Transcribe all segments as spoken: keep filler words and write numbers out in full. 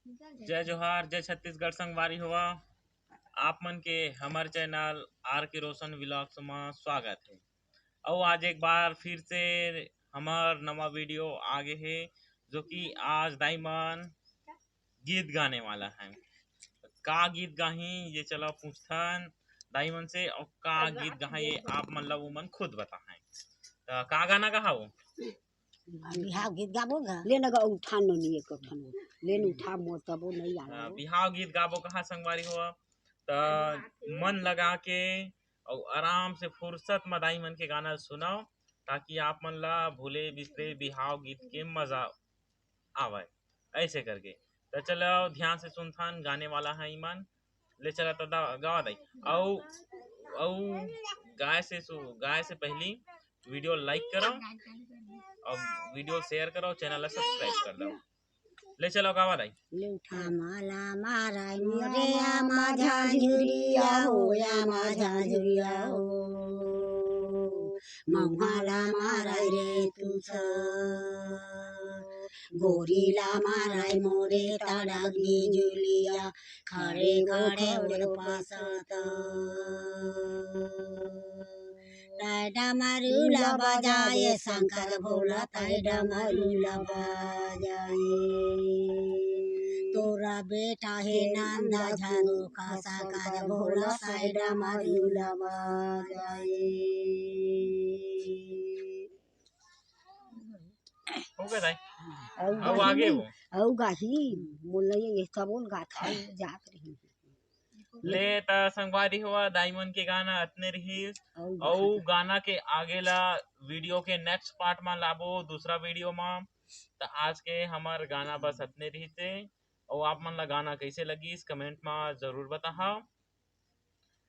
जय जोहार, जय छत्तीसगढ़ संगवारी हो। आप मन के हमर चैनल आर के रोशन व्लॉग्स म स्वागत हे। अउ आज एक बार फिर से हमर नवा वीडियो आ गे हे, जो कि आज दाई मन गीत गाने वाला हे। का गीत गाही, ये चलो पूछथन दाई मन से, अउ का गीत गाही ये आप मन ला वो मन खुद बताहे। त का गाना गाहा वो? बिहाव गीत गाबो गा। ले न गा, उठा नोनी एक ठन। ले न उठा, मोर तबो नहीं आवे। हाँ, बिहाव गीत गाबो कहा संगवारी हो, त मन लगा के अउ आराम से फुर्सत म दाई मन के गाना सुनाओ, ताकि आप मन ला भूले बिसरे बिहाव गीत के मजा आवे। ऐसे करके त चलो ध्यान से सुनथन, गाने वाला है ईमन। ले चला त दा-, गावा दाई। अउ, अउ गाय से सु-, गाय से पहली वीडियो लाइक करो अउ वीडियो शेयर करो, चैनल ला सब्सक्राइब कर दो। ले चलो गावा दाई। ले उठा। आमा ला माराय मोरे आमा झांझुरिया हो, आमा झांझुरिया हो। महुआ ला माराय रे तुछ। गोरी ला माराय मोरे तड़क बिजुलिया, खड़े खड़े ओर पासत। तै डमरू ला बजाए शंकर भोला, तै डमरू ला बजाए। तोरा बेटा हे नंदा झरोखा, शंकर भोला तै डमरू ला बजाए। हो गया दाई। अउ अउ गाही, आगे वो। अउ गाही, मोला ये, ये सबोन गाथा जात रही। ले त संगवारी हो, दाई मन के गाना अतने रहिस। अउ अउ गाना के आगे ला वीडियो के नेक्स्ट पार्ट मा लाबो, दूसरा वीडियो मा। त आज के हमर गाना बस अतने रहिस हे। अउ आप मन ला गाना कैसे लगिस, कमेंट मा जरूर बताहा।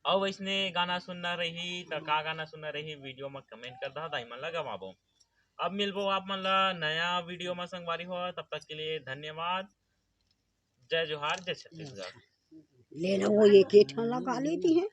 अउ वैसने गाना सुनना रही त का गाना सुनना रही, वीडियो मा कमेंट कर दहा, दाई मन ला गवाबो। अब मिलबो आप मन ला नया वीडियो मा संगवारी हो, तब तक के लिए धन्यवाद। जय जोहार, जय छत्तीसगढ़। ले लो, वो एक ही ठन लगा लेती है।